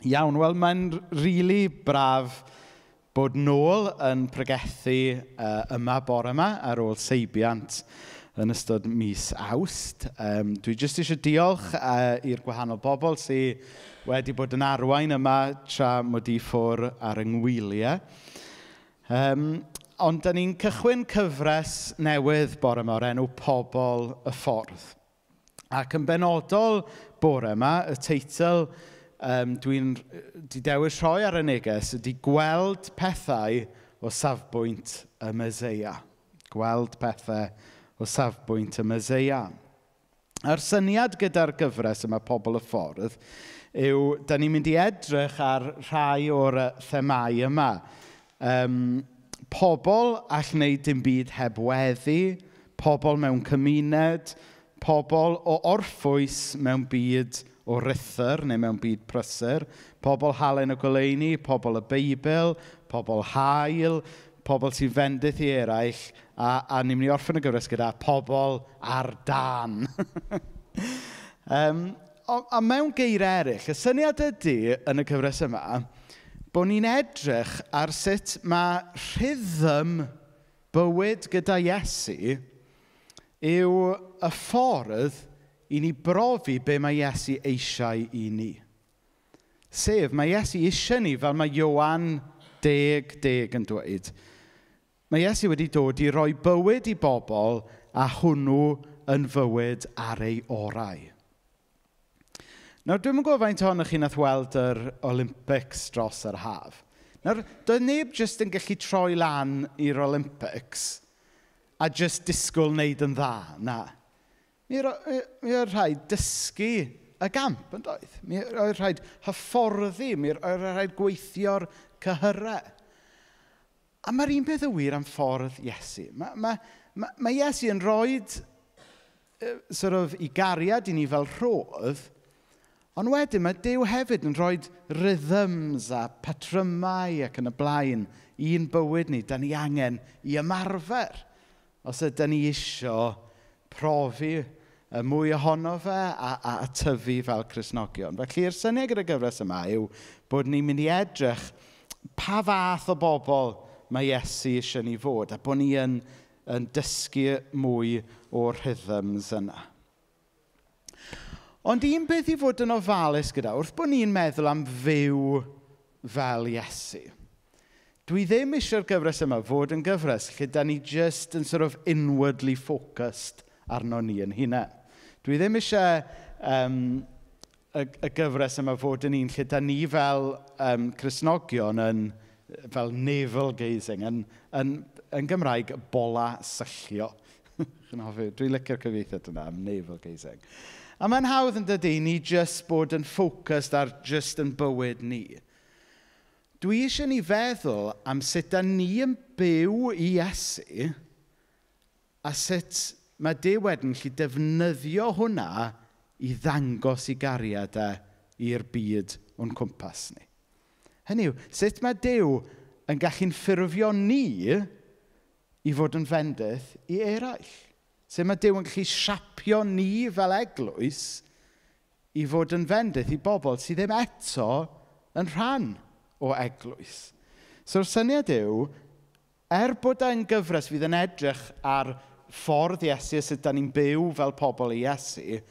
Iawn, wel mae'n rili braf bod nôl yn pregethu yma bore yma ar ôl seibiant yn ystod mis Awst. Dwi jyst eisiau diolch i'r gwahanol bobl sydd wedi bod yn arwain yma tra mod i ffwr ar yng ngwyliau. Ond da ni'n cychwyn cyfres newydd bore yma o'r enw Pobl y Ffordd. Ac yn benodol bore yma, y teitl dwi'n di dewis rhoi ar y neges ydy Gweld Pethau o Safbwynt y Meseia. Gweld pethau o safbwynt y Meseia. A'r syniad gyda'r gyfres yma, Pobl y Ffordd, yw da ni'n mynd i edrych ar rhai o'r themâu yma. Pobl all wneud dim byd heb weddi, pobl mewn cymuned, pobl o orffwys mewn byd o ruthr neu mewn byd prysur, pobl halen y goleuni, pobl y Beibl, pobl hael, pobl sy'n fendith i eraill, a ni'n mynd i orffen y gyfres gyda pobl ar dân. A mewn geiriau eraill, y syniad ydy yn y cyfres yma, bod ni'n edrych ar sut mae rhythm bywyd gyda Iesu yw y ffordd i ni brofi be mae Iesu eisiau i ni. Sef, mae Iesu eisiau ni, fel mae Ioan 10:10 yn dweud, mae Iesu wedi dod i roi bywyd i bobl a hwnnw yn fywyd ar ei orau. Nawr, dwi'm yn gwybod faint ohonoch chi nath weld yr Olympics dros yr haf. Nawr, doedd neb jyst yn gallu troi lan i'r Olympics a jyst disgwyl wneud yn dda, na. Mi oedd rhaid dysgu y gamp, yn doedd? Mi oedd rhaid hyfforddi, mi oedd rhaid gweithio'r cyhyrau. A mae'r un peth yn wir am ffordd Iesu. Mae Iesu yn rhoi sort of, i gariad i ni fel rhodd, ond wedyn mae Duw hefyd yn rhoi rhythms a patrymau ac yn y blaen i'n bywyd ni. Da ni angen i ymarfer os ydyn ni isio profi mwy ohono fe a tyfu fel Cristnogion. Felly'r syniad gyda gyfres yma yw bod ni'n mynd i edrych pa fath o bobl mae Iesu eisiau ni fod a bod ni yn dysgu mwy o'r rhythms yna. Ond un beth i fod yn ofalus gyda, wrth bod ni'n meddwl am fyw fel Iesu, dwi ddim eisiau'r gyfres yma fod yn gyfres lle da ni just yn sort of inwardly focused arno ni yn hunain. Dwi ddim eisiau y gyfres yma fod yn un lle da ni fel Cristnogion yn fel navel gazing, yn Gymraeg bola syllio. Chi'n hoffi? Dwi'n licio'r cyfieithiad yna am navel gazing. A mae'n hawdd yn dydy ni just bod yn focused ar just yn bywyd ni. Dwi eisiau ni feddwl am sut da ni yn byw i Iesu a sut mae Duw wedyn gallu defnyddio hwnna i ddangos i gariad e i'r byd o'n cwmpas ni. Hynny yw, sut mae Duw yn gallu'n ffurfio ni i fod yn fendith i eraill? Sut mae Duw yn gallu siapio ni fel eglwys i fod yn fendith i bobl sydd ddim eto yn rhan o eglwys? So'r syniad yw, bod e'n gyfres fydd yn edrych ar ffordd Iesu, sut da ni'n byw fel pobl i Iesu,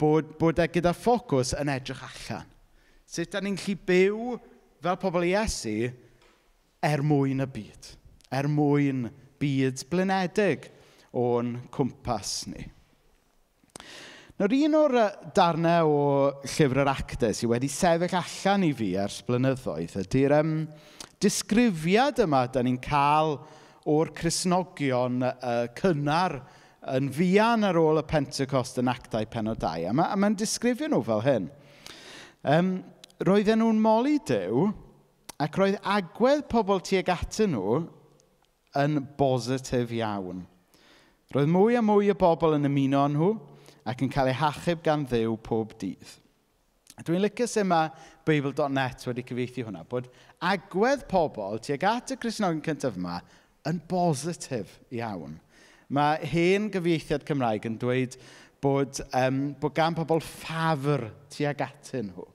bod e gyda ffocws yn edrych allan. Sut da ni'n gallu byw fel pobl i Iesu er mwyn y byd, er mwyn byd blinedig o'n cwmpas ni. Nawr, un o'r darnau o Llyfr yr Actau sydd wedi sefyll allan i fi ers blynyddoedd ydy'r disgrifiad yma da ni'n cael o'r Cristnogion cynnar yn fuan ar ôl y Pentecost yn Actau pennod 2. A mae'n disgrifio nhw fel hyn. Roedden nhw'n moli Duw ac roedd agwedd pobl tuag atyn nhw yn bositif iawn. Roedd mwy a mwy o bobl yn ymuno â nhw ac yn cael eu hachub gan Dduw pob dydd. Dwi'n licio sut mae Beibl.net wedi cyfieithu hwnna, bod agwedd pobl tuag at y Cristnogion cyntaf yma yn bositif iawn. Mae hen gyfieithiad Cymraeg yn dweud bod gan pobl ffafr tuag atyn nhw.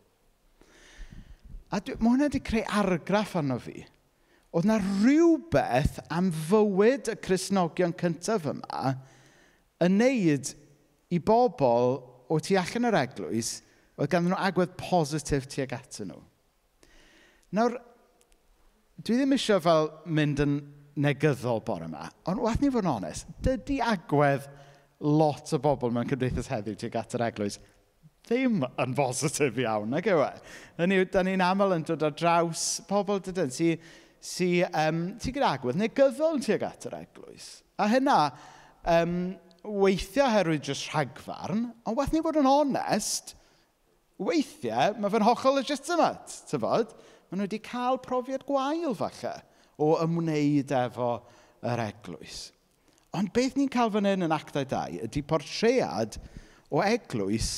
A mae hwnna wedi creu argraff arno fi. Oedd 'na rhywbeth am fywyd y Cristnogion cyntaf yma yn neud i bobl o tu allan yr eglwys, oedd ganddyn nhw agwedd positif tuag atyn nhw. Nawr, dwi ddim eisiau fel mynd yn negyddol bore yma, ond waeth ni fod yn onest, dydy agwedd lot o bobl mewn cymdeithas heddiw tuag at yr eglwys ddim yn bositif iawn, nag yw e? Hynny yw, da ni'n aml yn dod ar draws pobl dydyn, sy gyda agwedd negyddol tuag at yr eglwys. A hynna, weithiau oherwydd jyst rhagfarn, ond waeth ni fod yn onest, weithiau mae fe'n hollol legitimate, tybod? Maen nhw wedi cael profiad gwael falle o ymwneud efo yr eglwys. Ond beth ni'n cael fan hyn yn Actau 2 ydy portread o eglwys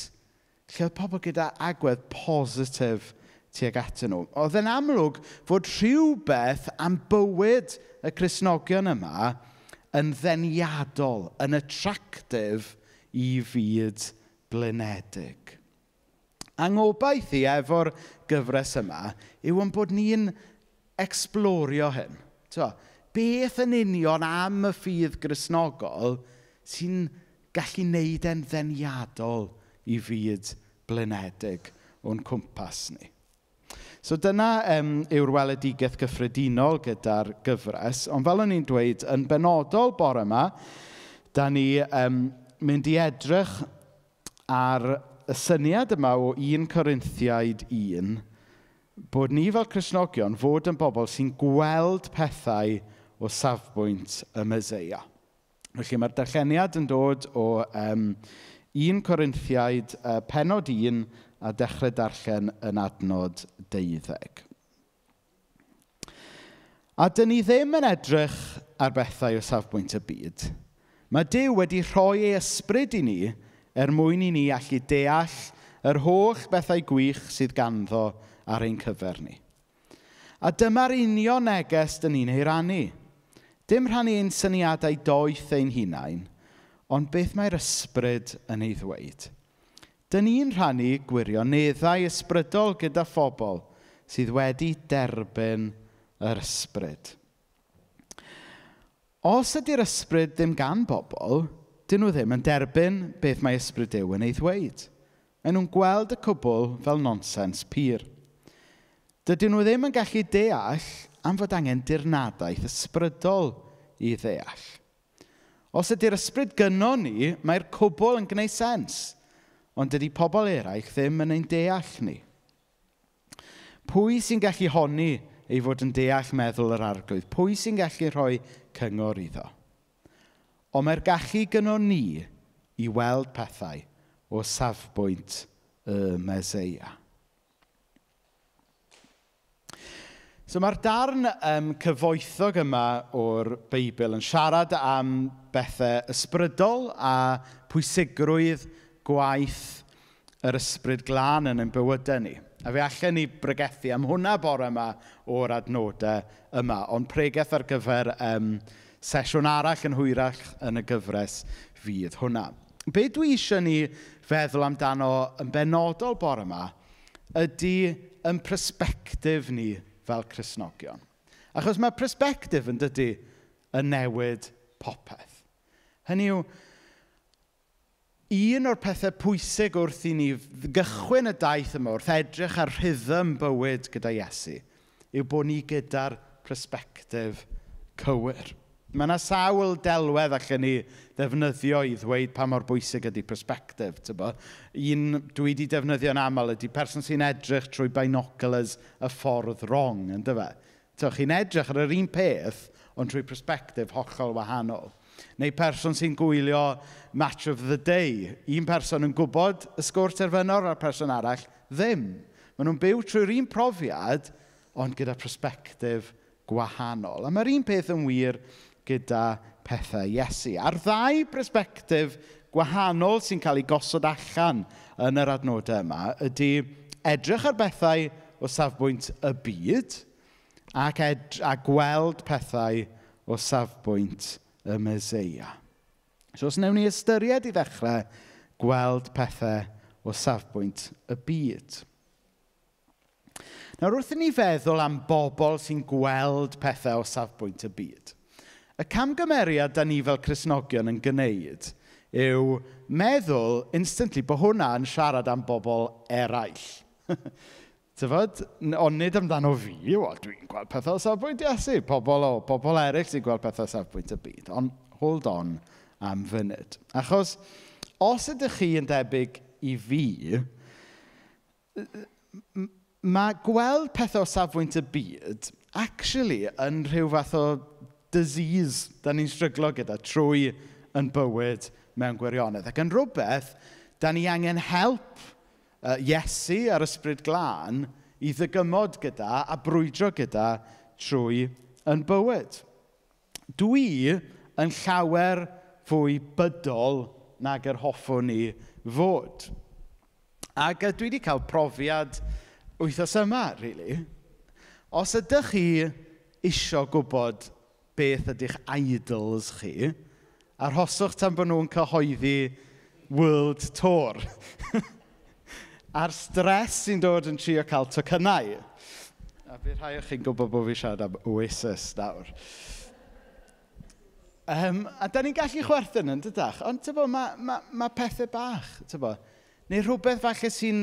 lle oedd pobl gyda agwedd positif tuag atyn nhw. Oedd yn amlwg fod rhywbeth am bywyd y Cristnogion yma yn ddeniadol, yn attractive i fyd blinedig. A ngobaith i efo'r gyfres yma yw ein bod ni'n explorio hyn. T'mo, beth yn union am y ffydd Gristnogol sy'n gallu neud e'n ddeniadol i fyd blinedig o'n cwmpas ni. So dyna yw'r weledigaeth gyffredinol gyda'r gyfres, ond fel o'n i'n dweud, yn benodol bore yma, da ni mynd i edrych ar y syniad yma o 1 Corinthiaid 1, bod ni fel Cristnogion fod yn bobl sy'n gweld pethau o safbwynt y Meseia. Felly mae'r darlleniad yn dod o 1 Corinthiaid pennod 1 a dechrau darllen yn adnod 12. A dyn ni ddim yn edrych ar bethau o safbwynt y byd. Mae Duw wedi rhoi ei ysbryd i ni er mwyn i ni allu deall yr holl bethau gwych sydd ganddo ar ein cyfer ni. A dyma'r union neges dyn ni'n ei rannu. Dim rhannu ein syniadau doeth ein hunain, ond beth mae'r ysbryd yn ei ddweud. Dyn ni'n rhannu gwirioneddau ysbrydol gyda phobl sydd wedi derbyn yr ysbryd. Os ydy'r ysbryd ddim gan bobl, dyn nhw ddim yn derbyn beth mae ysbryd Duw yn ei ddweud. Maen nhw'n gweld y cwbl fel nonsens pur. Dydyn nhw ddim yn gallu deall am fod angen dirnadaeth ysbrydol i ddeall. Os ydy'r ysbryd gynnon ni, mae'r cwbl yn gwneud sens, ond dydy pobl eraill ddim yn ein deall ni. Pwy sy'n gallu honni ei fod yn deall meddwl yr Arglwydd? Pwy sy'n gallu rhoi cyngor iddo? Ond mae'r gallu gynnon ni i weld pethau o safbwynt y Meseia. So mae'r darn cyfoethog yma o'r Beibl yn siarad am bethau ysbrydol a pwysigrwydd gwaith yr ysbryd glân yn ein bywydau ni. A fe allen ni bregethu am hwnna bore yma o'r adnodau yma, ond pregeth ar gyfer sesiwn arall yn hwyrach yn y gyfres fydd hwnna. Be dwi eisiau ni feddwl amdano yn benodol bore yma ydy yn persbectif ni fel Cristnogion. Achos mae persbectif yn dydy yn newid popeth. Hynny yw, un o'r pethau pwysig wrth i ni gychwyn y daith yma, wrth edrych ar rhythm bywyd gyda Iesu, yw bod ni gyda'r persbectif cywir. Mae yna sawl delwedd allan ni ddefnyddio i ddweud pa mor bwysig ydy persbectif. Tybo. Un dwi wedi defnyddio'n aml ydy person sy'n edrych trwy binoculars y ffordd wrong, yndyfe? Chi'n edrych ar yr un peth, ond trwy persbectif hollol wahanol. Neu person sy'n gwylio Match of the Day. Un person yn gwybod y sgôr terfynol a'r person arall ddim. Maen nhw'n byw trwy'r un profiad, ond gyda persbectif gwahanol. A mae'r un peth yn wir gyda pethau Iesu. A'r ddau persbectif gwahanol sy'n cael ei gosod allan yn yr adnodau yma ydy edrych ar bethau o safbwynt y byd ac a gweld pethau o safbwynt y Meseia. So os wnawn ni ystyried i ddechrau gweld pethau o safbwynt y byd. Nawr, wrth i ni feddwl am bobl sy'n gweld pethau o safbwynt y byd, y camgymeriad da ni fel Cristnogion yn gwneud yw meddwl instantly bod hwnna yn siarad am bobl eraill. Tyfod? Ond nid amdano fi, wel, dwi'n gweld pethau o safbwynt Iesu. Pobl eraill sy'n gweld pethau o safbwynt y byd. Ond hold on am funud. Achos, os ydych chi yn debyg i fi, mae gweld pethau o safbwynt y byd actually yn rhyw fath o disease da ni'n stryglo gyda trwy yn bywyd mewn gwirionedd. Ac yn rhywbeth, da ni angen help Iesu a'r Ysbryd Glân i ddygymod gyda a brwydro gyda trwy yn bywyd. Dwi yn llawer fwy bydol nag yr hoffwn i fod. Ac dwi wedi cael profiad wythnos yma, really. Os ydych chi isio gwybod beth ydy'ch idols chi, arhoswch tan bod nhw'n cyhoeddi World Tour. A'r stres sy'n dod yn trio cael tocynnau. A bydd rhai o chi'n gwybod bod fi siarad am Oasis nawr. A da ni'n gallu chwerthin yn dydach, ond tybo, ma pethau bach, tybo. Neu rhywbeth falle sy'n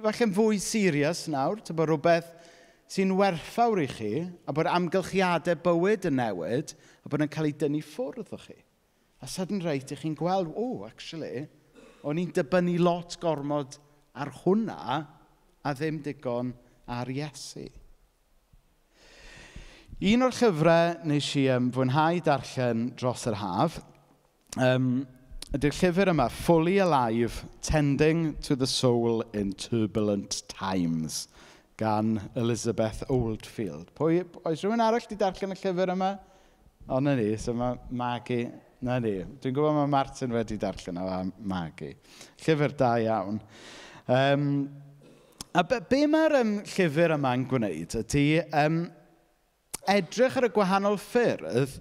falle'n fwy serious nawr, tybo, rhywbeth sy'n werthfawr i chi, a bod amgylchiadau bywyd yn newid, a bod yn cael ei dynnu ffwrdd o chi. A sudden reit, i chi'n gweld, oh, actually, o'n i'n dibynnu lot gormod ar hwnna a ddim digon ar Iesu. Un o'r llyfrau nes i fwynhau darllen dros yr haf, ydy'r llyfr yma, Fully Alive, Tending to the Soul in Turbulent Times, gan Elizabeth Oldfield. Pwy, oes rhywun arall wedi darllen y llyfr yma? O, na ni, so mae Maggie. Na ni. Dwi'n gwybod mae Martin wedi darllen o a Maggie. Llyfr da iawn. A be mae'r llyfr yma'n gwneud ydy edrych ar y gwahanol ffyrdd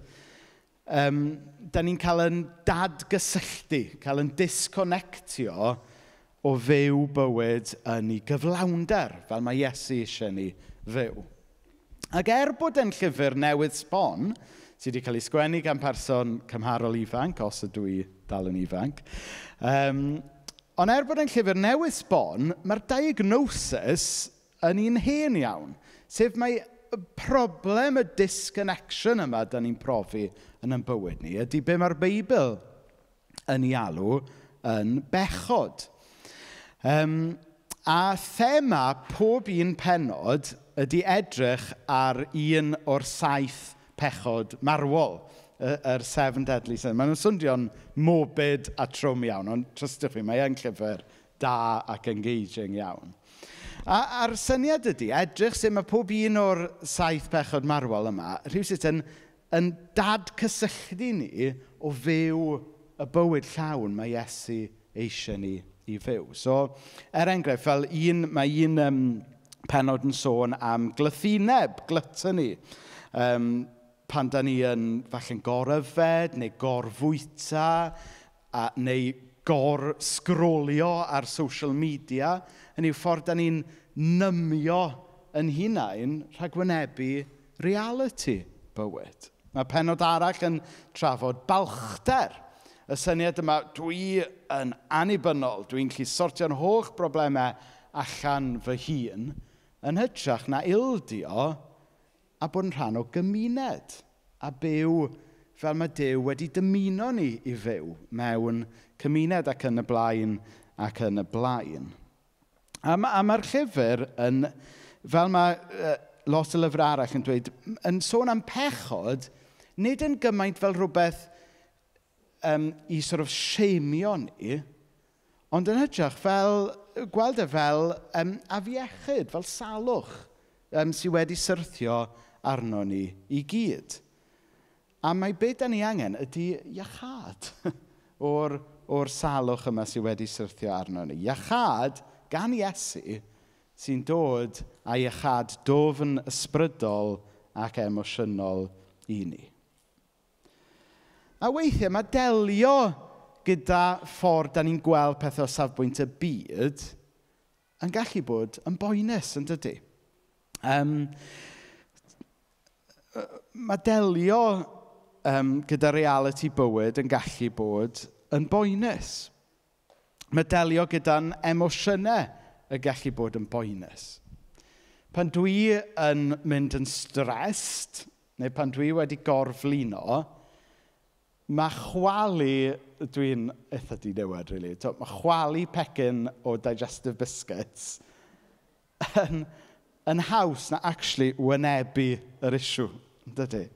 da ni'n cael yn dadgysylltu, cael yn disconnectio o fyw bywyd yn ei gyflawnder, fel mae Iesu eisiau ni fyw. Ac er bod e'n llyfr newydd sbon, sydd wedi cael ei sgwennu gan person cymharol ifanc, os ydw i dal yn ifanc, ond er bod e'n llyfr newydd sbon, mae'r diagnosis yn un hen iawn, sef mae y problem y disconnection yma da ni'n profi yn ein bywyd ni ydy be mae'r Beibl yn ei alw yn bechod. A thema pob un pennod ydy edrych ar un o'r 7 pechod marwol, yr Seven Deadly Sins. Maen nhw'n swndio'n morbid a trwm iawn, ond trystiwch fi, mae e'n llyfr da ac engaging iawn. A'r syniad ydy, edrych sut mae pob un o'r 7 pechod marwol yma, rhywsut yn dadcysylltu ni o fyw y bywyd llawn mae Iesu eisiau ni i fyw. So, er enghraifft, fel un, mae un pennod yn sôn am glythineb, gluttony. Pan da ni yn falle'n goryfed neu gorfwyta neu gor-sgrolio ar social media, yn yw ffordd da ni'n nymio yn hunain rhag wynebu reality bywyd. Mae pennod arall yn trafod balchder. Y syniad yma, dwi yn annibynnol, dwi'n gallu sortio'n holl broblemau allan fy hun, yn hytrach na ildio a bod yn rhan o gymuned a byw fel mae Duw wedi dymuno ni i fyw mewn cymuned ac yn y blaen ac yn y blaen. A mae'r llyfr yn, fel mae lot o lyfrau arall yn dweud, yn sôn am pechod, nid yn gymaint fel rhywbeth i sort of sheimio ni, ond yn hytrach fel, gweld e fel afiechyd, fel salwch sydd wedi syrthio arno ni i gyd. A mae be da ni angen ydy iachâd o'r salwch yma sydd wedi syrthio arno ni. Iachâd gan Iesu sy'n dod â iachâd dwfn ysbrydol ac emosiynol i ni. A weithiau mae delio gyda ffordd da ni'n gweld pethau o safbwynt y byd yn gallu bod yn boenus, yn dydy? Mae delio gyda reality bywyd yn gallu bod yn boenus. Mae delio gyda'n emosiynau yn gallu bod yn boenus. Pan dwi yn mynd yn stressed, neu pan dwi wedi gorflino, mae chwalu, dwi'n eitha diniwed, really, mae chwalu pecyn o digestive biscuits yn haws na actually wynebu yr issue, dydy?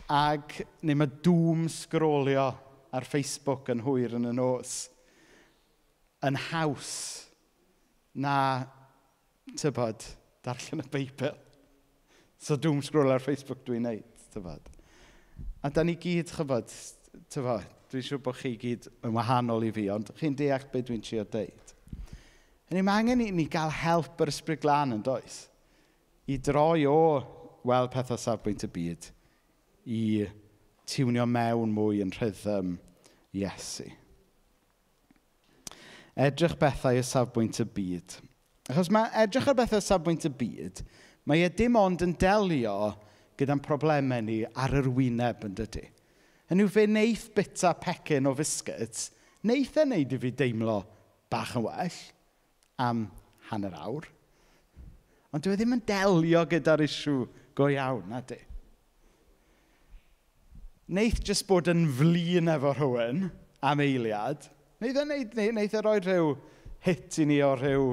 Ag, neu mae doom scrollio ar Facebook yn hwyr yn y nos yn haws na, tybod, darllen y Beibl. So doom scroll ar Facebook dwi'n neud, tybod. A da ni gyd, chybod, tybod, dwi'n siŵr bod chi gyd yn wahanol i fi, ond chi'n deall beth dwi'n trio deud. Hynny, mae angen i ni gael help yr Ysbryd Glân yn does? I droi o weld pethau safbwynt y byd i tiwnio mewn mwy yn rhythm Iesu. Edrych bethau o safbwynt y byd. Achos mae edrych ar bethau o safbwynt y byd, mae e dim ond yn delio gyda'n problemau ni ar yr wyneb yn dydy. Hynny yw fe wneith bita pecyn o fiscuits, wneith e wneud i fi deimlo bach yn well am hanner awr. Ond dwi e ddim yn delio gyda'r issue go iawn, na di. Wneith jyst bod yn flin efo rhywun am eiliad. Wneith e, wneud, wneith e roi rhyw hit i ni o rhyw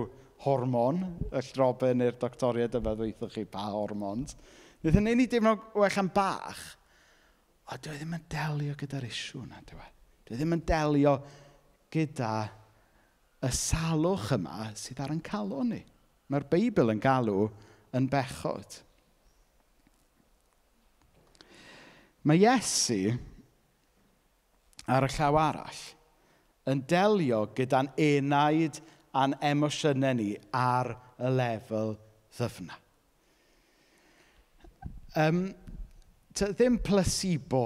hormon, y llroben neu'r doctoriaid yma ddweuthoch chi pa hormons. Wneith e wneud ni deimlo well am bach, ond dwi e ddim yn delio gyda'r issue na, dwi e. Dwi e ddim yn delio gyda y salwch yma sydd ar ein calon ni. Mae'r Beibl yn galw yn bechod. Mae Iesu, ar y llaw arall, yn delio gyda'n enaid a'n emosiynau ni ar y lefel ddyfna. Ddim placebo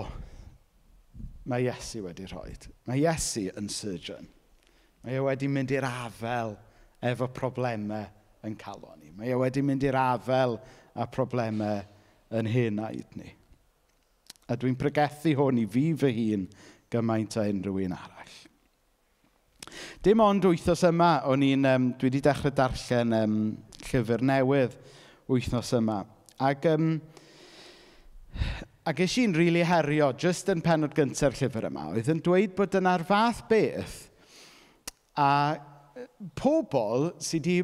mae Iesu wedi rhoi. Mae Iesu yn surgeon. Mae e wedi mynd i'r afel efo problemau yn calon ni. Mae e wedi mynd i'r afel â problemau yn henaid ni. A dwi'n pregethu hwn i fi fy hun gymaint â unrhyw un arall. Dim ond wythnos yma, dwi wedi dechrau darllen llyfr newydd wythnos yma. Ac es i'n rili herio, jyst yn pennod gynta'r llyfr yma, oedd yn dweud bod yna'r fath beth a pobl sydd wedi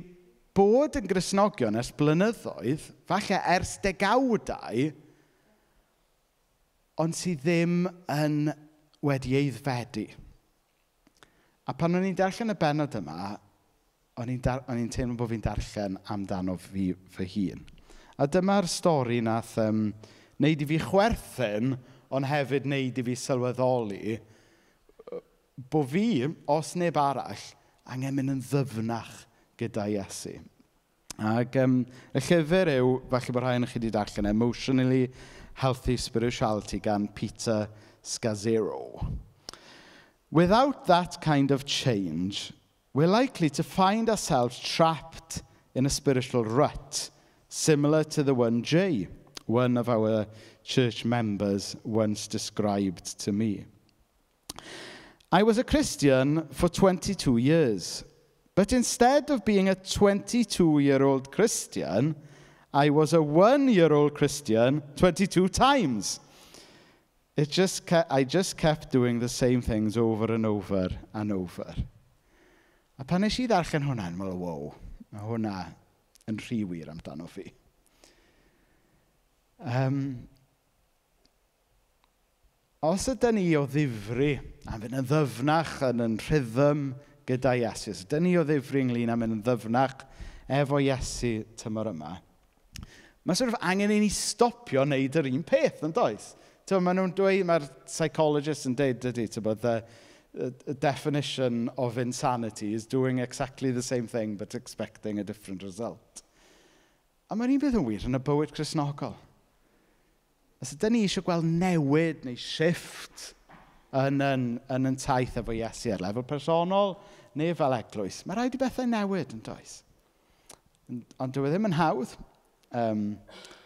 bod yn Gristnogion ers blynyddoedd, falle ers degawdau, ond sydd ddim yn wedi aeddfedu. A pan o'n i'n darllen y bennod yma, o'n i'n teimlo bod fi'n darllen amdano fi fy hun. A dyma'r stori nath wneud i fi chwerthin, ond hefyd wneud i fi sylweddoli bod fi, os neb arall, angen mynd yn ddyfnach gyda Iesu. Ac y llyfr yw, falle bod rhai ohonoch chi wedi darllen, Emotionally Healthy Spirituality gan Peter Scazzero. Without that kind of change, we're likely to find ourselves trapped in a spiritual rut, similar to the one Jay, one of our church members, once described to me. I was a Christian for 22 years, but instead of being a 22-year-old Christian, I was a 1-year-old Christian 22 times. I just kept doing the same things over and over and over. A pan nes i ddarllen hwnna, yn meddwl, wow, mae hwnna yn rhy wir amdano fi. Os ydyn ni o ddifri, a fynd yn ddyfnach yn rhythm gyda Iesu, os ydyn ni o ddifri ynglyn â mynd yn ddyfnach efo Iesu tymor yma, mae sort of angen i ni stopio wneud yr un peth, yn does? Maen nhw'n dweud, mae'r psychologists yn dweud, dydy, bod the definition of insanity is doing exactly the same thing but expecting a different result. A mae'n un beth yn wir yn y bywyd Cristnogol. Os ydyn ni eisiau gweld newid neu shift yn taith efo Iesu ar lefel personol neu fel eglwys, mae rhaid i bethau newid yn does. Ond dyw e ddim yn hawdd,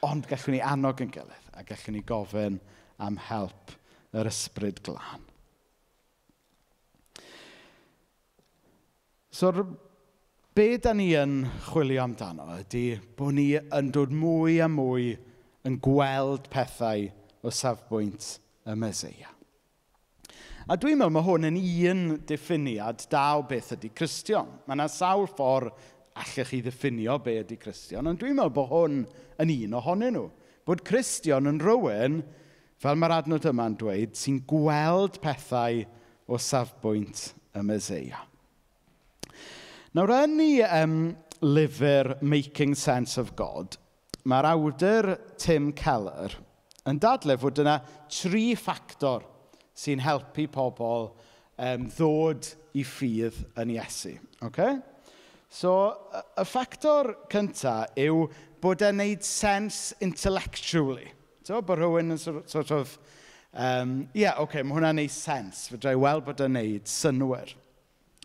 ond gallwn ni annog yn gilydd a gallwn ni gofyn am help yr Ysbryd Glân. So, be da ni yn chwilio amdano ydy bod ni yn dod mwy a mwy yn gweld pethau o safbwynt y Meseia. A dwi'n meddwl mae hwn yn un diffiniad da o beth ydy Cristion. Mae yna sawl ffordd allech chi ddiffinio be ydy Cristion, ond dwi'n meddwl bod hwn yn un ohonyn nhw. Bod Cristion yn rhywun, fel mae'r adnod yma'n dweud, sy'n gweld pethau o safbwynt y Meseia. Nawr, yn ei lyfr Making Sense of God, mae'r awdur Tim Keller yn dadlau fod yna 3 ffactor sy'n helpu pobl ddod i ffydd yn Iesu. Okay? So, y ffactor cyntaf yw bod e'n neud sens intellectually. So, bod rhywun yn sort of, yeah, okay, mae hwnna'n neud sens. Fedra i weld bod e'n neud synnwyr.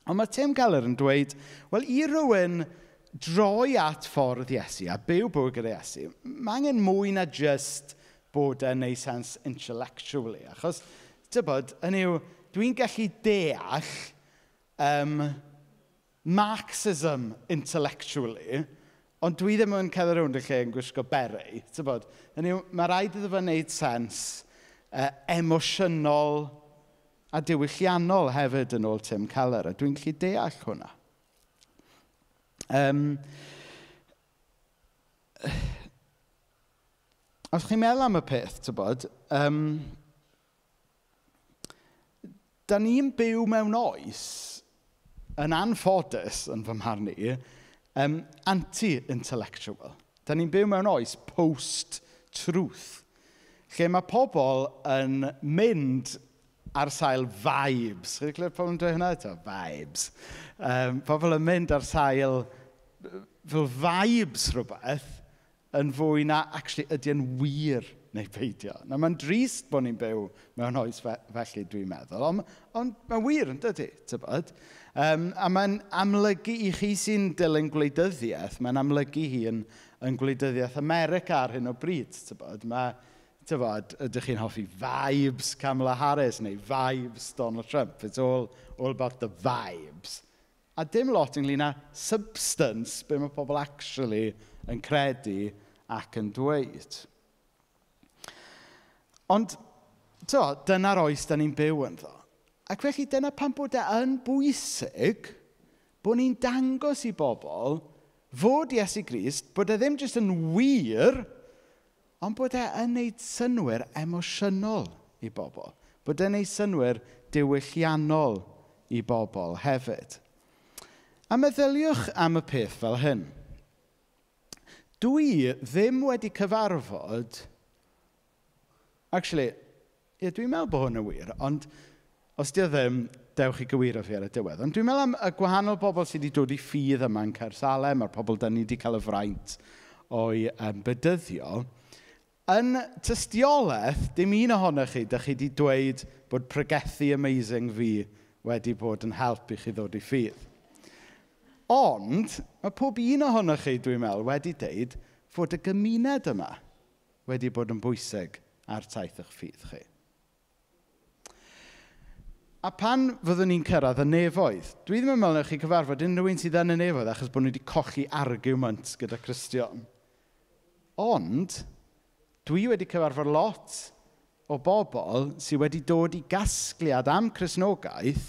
Ond mae Tim Keller yn dweud, wel, i rhywun droi at ffordd Iesu a byw bywyd gyda Iesu, mae angen mwy na just bod e'n neud sens intellectually. Achos, tybod, hynny yw, dwi'n gallu deall Marxism intellectually, ond dwi ddim yn cerdded rownd y lle yn gwisgo beret. Tybod, hynny yw, mae rhaid iddo fo wneud sens emosiynol a diwylliannol hefyd yn ôl Tim Keller, a dwi'n gallu deall hwnna. Os chi'n meddwl am y peth, tybod, da ni'n byw mewn oes, yn anffodus yn fy mharn i, anti-intellectual. Da ni'n byw mewn oes post-truth, lle mae pobl yn mynd ar sail vibes. Chi'n clywed pobl yn dweud hynna eto? Vibes. Pobl yn mynd ar sail fel vibes rhywbeth yn fwy na actually ydy yn wir neu peidio. Nawr, mae'n drist bod ni'n byw mewn oes felly, dwi'n meddwl, ond mae'n wir yn dydy, tybod? A mae'n amlygu i chi sy'n dilyn gwleidyddiaeth, mae'n amlygu hun yn gwleidyddiaeth America ar hyn o bryd, tybod? Mae, tybod, ydych chi'n hoffi vibes Kamala Harris neu vibes Donald Trump? It's all about the vibes. A dim lot ynglyn â substance, be mae pobl actually yn credu ac yn dweud. Ond, dyna'r oes da ni'n byw ynddo. Ac felly dyna pam bod e yn bwysig bod ni'n dangos i bobl fod Iesu Grist, bod e ddim jyst yn wir, ond bod e yn neud synnwyr emosiynol i bobl. Bod e'n neud synnwyr diwylliannol i bobl hefyd. A meddyliwch am y peth fel hyn. Dwi ddim wedi cyfarfod... Actually, ie, dwi'n meddwl bod hwn yn wir, ond os di o ddim, dewch i gywiro fi ar y diwedd. Ond dwi'n meddwl am y gwahanol bobl sydd wedi dod i ffydd yma yn Caersalem, a'r pobl da ni wedi cael y fraint o'i bedyddio. Yn tystiolaeth, dim un ohonoch chi, da chi wedi dweud bod pregethu amazing fi wedi bod yn help i chi ddod i ffydd. Ond, mae pob un ohonoch chi, dwi'n meddwl, wedi deud fod y gymuned yma wedi bod yn bwysig ar taith eich ffydd chi. A pan fyddwn ni'n cyrraedd y nefoedd, dwi ddim yn meddwl newch chi cyfarfod unrhyw un sydd yn y nefoedd achos bod nhw wedi colli argument gyda Cristion. Ond, dwi wedi cyfarfod lot o bobl sydd wedi dod i gasgliad am Cristnogaeth,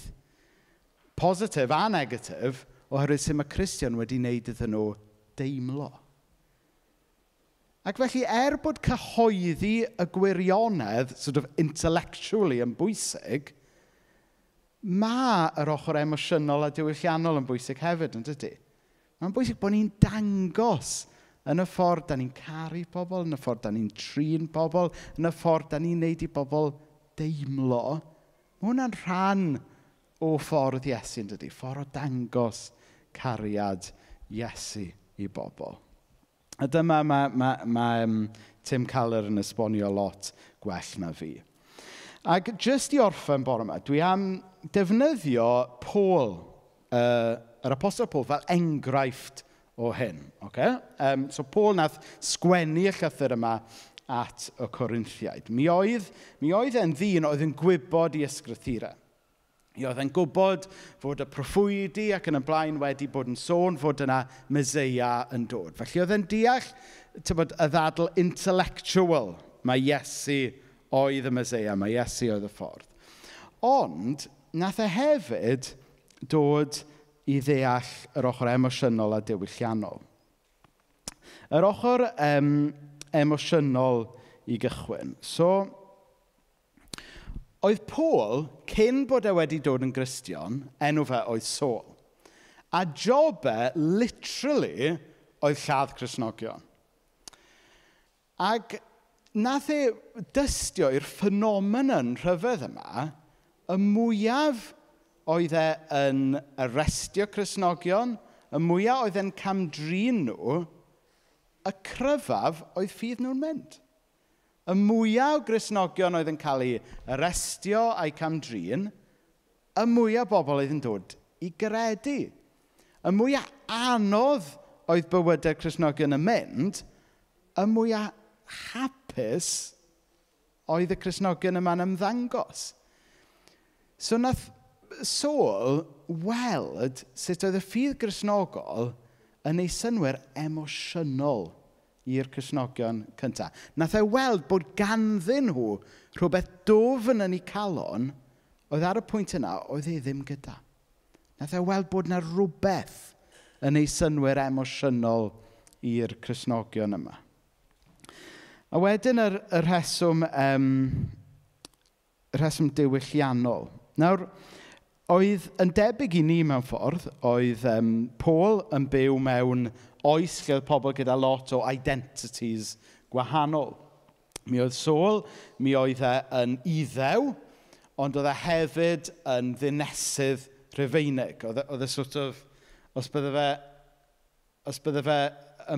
positif a negatif, oherwydd sut mae Cristion wedi wneud iddyn nhw deimlo. Ac felly, er bod cyhoeddi y gwirionedd, sort of intellectually yn bwysig, mae yr ochr emosiynol a diwylliannol yn bwysig hefyd, yn dydy? Mae'n bwysig bod ni'n dangos yn y ffordd da ni'n caru pobl, yn y ffordd da ni'n trin pobl, yn y ffordd da ni'n neud i bobl deimlo. Mae hwnna'n rhan o ffordd Iesu, yn dydy? Ffordd o dangos cariad Iesu i bobl. A dyma mae Tim Keller yn esbonio lot gwell na fi. Ac jyst i orffen bore yma, dwi am defnyddio Paul, yr Apostol Paul, fel enghraifft o hyn. Okay? So Paul nath sgwennu y llythyr yma at y Corinthiaid. Mi oedd, mi oedd e'n ddyn oedd yn gwybod i ysgrythurau. Mi oedd e'n gwybod fod y proffwydi ac yn y blaen wedi bod yn sôn fod yna Meseia yn dod. Felly oedd e'n deall tybod, y ddadl intellectual. Mae Iesu oedd y Meseia, mae Iesu oedd y ffordd. Ond, nath e hefyd dod i ddeall yr ochr emosiynol a diwylliannol. Yr ochr emosiynol i gychwyn. So, oedd Paul, cyn bod e wedi dod yn Gristion, enw fe oedd Saul. A job e, literally, oedd lladd Cristnogion. Ac nath e dystio i'r ffenomenon rhyfedd yma, y mwyaf oedd e yn arestio Cristnogion, y mwyaf oedd e'n camdrin nhw, y cryfaf oedd ffydd nhw'n mynd. Y mwyaf o Gristnogion oedd yn cael eu arestio a'i camdrin, y mwyaf bobl oedd yn dod i gredu. Y mwyaf anodd oedd bywydau Cristnogion yn mynd, y mwyaf hapus oedd y Cristnogion yma'n ymddangos. So nath Saul weld sut oedd y ffydd Gristnogol yn ei synnwyr emosiynol i'r Cristnogion cyntaf. Nath e weld bod ganddyn nhw rhywbeth dwfn yn eu calon oedd ar y pwynt yna oedd e ddim gyda. Nath e weld bod yna rhywbeth yn ei synnwyr emosiynol i'r Cristnogion yma. A wedyn yr rheswm, rheswm diwylliannol. Nawr, oedd yn debyg i ni mewn ffordd, oedd Paul yn byw mewn oes lle oedd pobl gyda lot o identities gwahanol. Mi oedd Saul, mi oedd e yn Iddew, ond oedd e hefyd yn ddinesydd Rhufeinig. Oedd e sort of, os bydde fe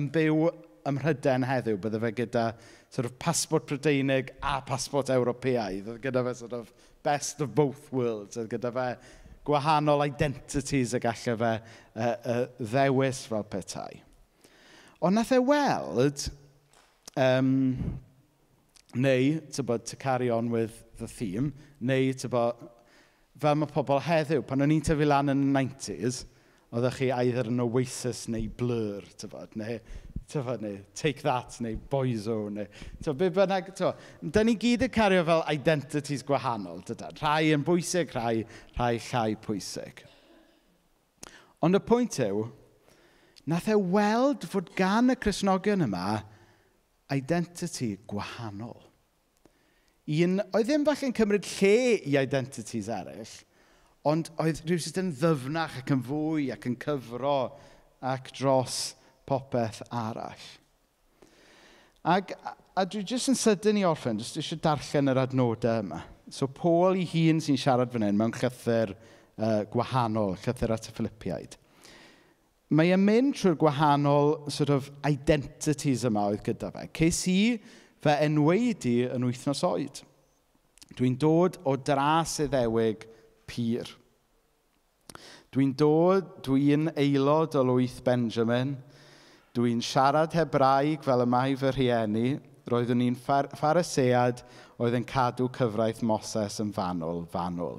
yn byw ym Mhrydain heddiw, bydde fe gyda sort of passport Prydeinig a passport Ewropeaidd. Oedd gyda fe sort of best of both worlds. Oedd gyda fe gwahanol identities y gallai fe ddewis fel petai. Ond nath e weld, neu, tybod, to carry on with the theme, neu, tybod, fel mae pobl heddiw, pan o'n i'n tyfu lan yn y 90s, oeddech chi either yn Oasis neu Blur, tybod, neu Take That, neu Boyzone, neu, tybod, be bynnag, tybod, da ni gyd yn cario fel identities gwahanol, dydan? Rhai yn bwysig, rhai llai pwysig. Ond y pwynt yw, nath e weld fod gan y Cristnogion yma identity gwahanol. Un oedd ddim falle'n cymryd lle i identities eraill, ond oedd rhywsut yn ddyfnach ac yn fwy ac yn cyfro ac dros popeth arall. Ac, a dwi jyst yn sydyn i orffen, jyst eisiau darllen yr adnodau yma. So Paul ei hun sy'n siarad fan hyn mewn llythyr gwahanol, llythyr at y Philippiaid. Mae e'n mynd trwy'r gwahanol sort of identities yma oedd gyda fe. Ces i fy enwaedu yn wythnos oed. Dwi'n dod o dras Iddewig pur. Dwi'n aelod o lwyth Benjamin. Dwi'n siarad Hebraeg fel y mae fy rhieni. Roeddwn i'n Pharisead oedd yn cadw cyfraith Moses yn fanwl, fanwl.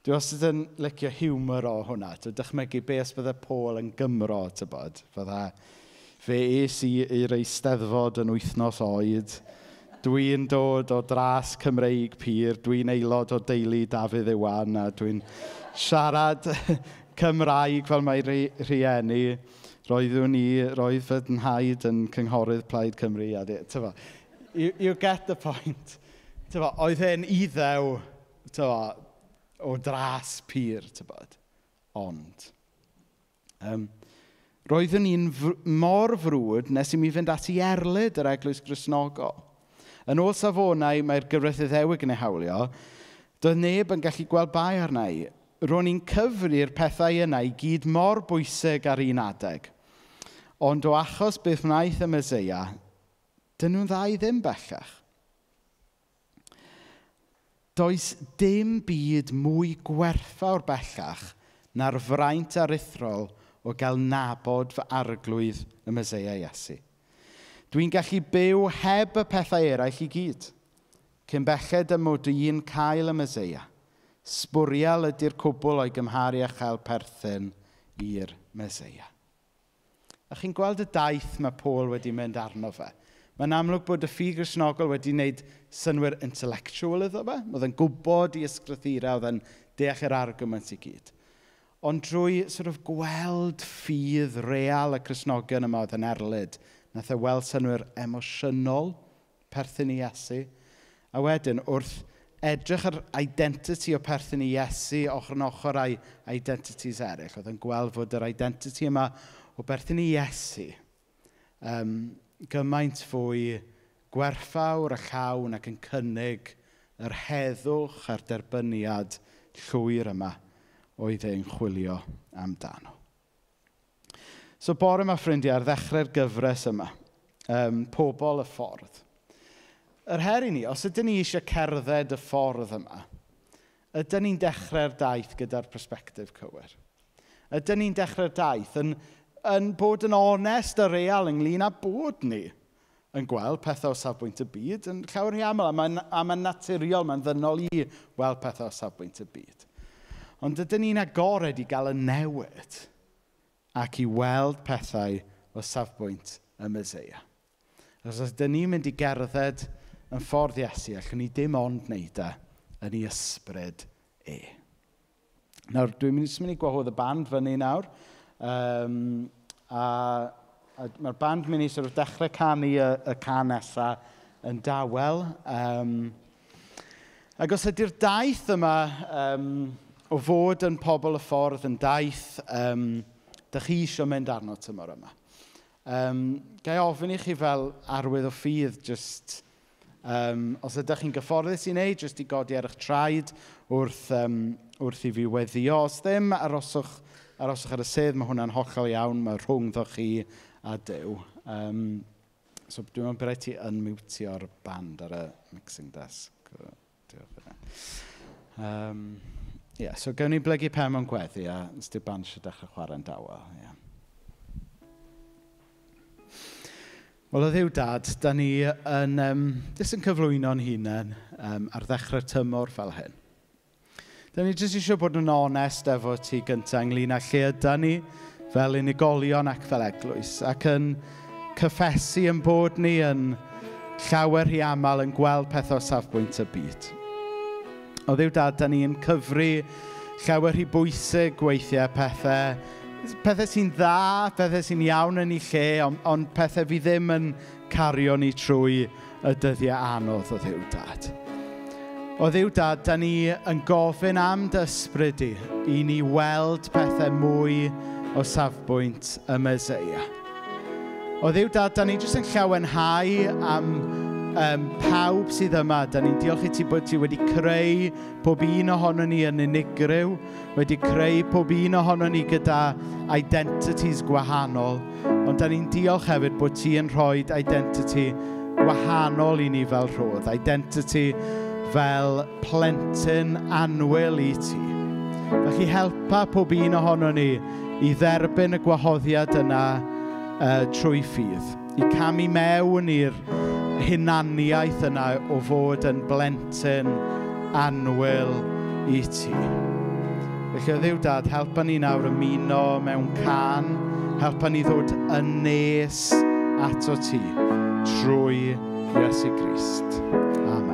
Dwi wastad yn licio hiwmor o hwnna. Dwi'n dychmygu be os bydde Paul yn Gymro, tybod. Fydde, fe es i i'r Eisteddfod yn wythnos oed. Dwi'n dod o dras Cymreig pur. Dwi'n aelod o deulu Dafydd Iwan a dwi'n siarad Cymraeg fel mae rhieni. Roedd fy nhaid yn cynghorydd Plaid Cymru. A tyfo, you get the point. Tyfo, oedd e'n Iddew, tyfo, o dras pur, tybod. Ond, roeddwn i'n mor frwd nes i mi fynd at i erlid yr Eglwys Gristnogol. Yn ôl safonau mae'r gyfraith Iddewig yn ei hawlio, doedd neb yn gallu gweld bai arna i. Ro'n i'n cyfri'r pethau yna i gyd mor bwysig ar un adeg. Ond o achos beth wnaeth y Meseia, dyn nhw'n dda i ddim bellach. Does dim byd mwy gwerthfawr bellach na'r fraint aruthrol o gael nabod fy arglwydd y Meseia Iesu. Dwi'n gallu byw heb y pethau eraill i gyd. Cyn belled y mod i'n cael y Meseia. Sbwriel ydy'r cwbl o'i gymharu â chael perthyn i'r Meseia. A chi'n gweld y daith mae Paul wedi mynd arno fe. Mae'n amlwg bod y ffydd Gristnogol wedi wneud synnwyr intellectual iddo fe. Oedd e'n gwybod i ysgrythurau, oedd e'n deall yr argument i gyd. Ond drwy sort of gweld ffydd real y Cristnogion yma oedd yn erlid, nath e weld synnwyr emosiynol perthyn i Iesu. A wedyn, wrth edrych ar identity o perthyn i Iesu ochr yn ochr â'i identities eraill, oedd yn gweld fod yr identity yma o berthyn i Iesu gymaint fwy gwerthfawr a llawn ac yn cynnig yr heddwch a'r derbyniad llwyr yma oedd e'n chwilio amdano. So bore yma, ffrindiau, ar ddechrau'r gyfres yma, pobl y ffordd. Yr her i ni, os ydyn ni eisiau cerdded y ffordd yma, ydyn ni'n dechrau'r daith gyda'r perspectif cywir? Ydyn ni'n dechrau'r daith yn bod yn onest a real ynglyn â bod ni yn gweld pethau o safbwynt y byd yn llawer rhy aml, a mae'n naturiol, mae'n ddynol i weld pethau o safbwynt y byd. Ond ydyn ni'n agored i gael y newid ac i weld pethau o safbwynt y Meseia. Os ydyn ni'n mynd i gerdded yn ffordd Iesu, allwn ni dim ond wneud e yn ei ysbryd e. Nawr, dwi'n mynd i gwahodd y band fyny nawr. A mae'r band mynd i sort of dechrau canu y can nesaf yn dawel. Ac os ydy'r daith yma o fod yn pobl y ffordd yn daith dych chi eisiau mynd arno tymor yma. Ga i ofyn i chi fel arwydd o ffydd, just, os ydych chi'n gyfforddus i wneud, just i godi ar eich traed wrth i fi weddio. Os ddim, aroswch ar y sedd, mae hwnna'n hollol iawn, mae rhwngddo chi a Duw. So dwi'n meddwl bod rhaid ti unmutio'r band ar y mixing desk. Diolch. Yeah, so gawn ni blygu pen mewn gweddi a os di'r band eisiau dechrau chwarae'n dawel. Yeah. Wel, o Dduw Dad, da ni yn, jyst yn cyflwyno'n hunain ar ddechrau'r tymor fel hyn. Da ni jyst eisiau bod yn onest efo ti gyntaf ynglyn â lle yda ni fel unigolion ac fel eglwys, ac yn cyffesu yn bod ni yn llawer rhy aml yn gweld pethau o safbwynt y byd. O Dduw Dad, da ni'n cyfri llawer rhy bwysig weithiau pethau sy'n dda, pethau sy'n iawn yn ei lle, ond pethau fi ddim yn cario ni trwy y dyddiau anodd o Dduw Dad. O Dduw Dad, da ni yn gofyn am dy ysbryd i ni weld pethau mwy o safbwynt y Meseia. O Dduw Dad, da ni jyst yn llawenhau am pawb sydd yma. Da ni'n diolch i ti bod ti wedi creu pob un ohono ni yn unigryw, wedi creu pob un ohono ni gyda identities gwahanol, ond da ni'n diolch hefyd bod ti yn rhoi identity gwahanol i ni fel rhodd, identity fel plentyn annwyl i ti. Felly helpa pob un ohono ni i dderbyn y gwahoddiad yna trwy ffydd, i camu mewn i'r hunaniaeth yna o fod yn blentyn annwyl i ti. Felly, o Dduw Dad, helpa ni nawr ymuno mewn can, helpa ni ddod yn nes ato ti trwy Iesu Grist. Amen.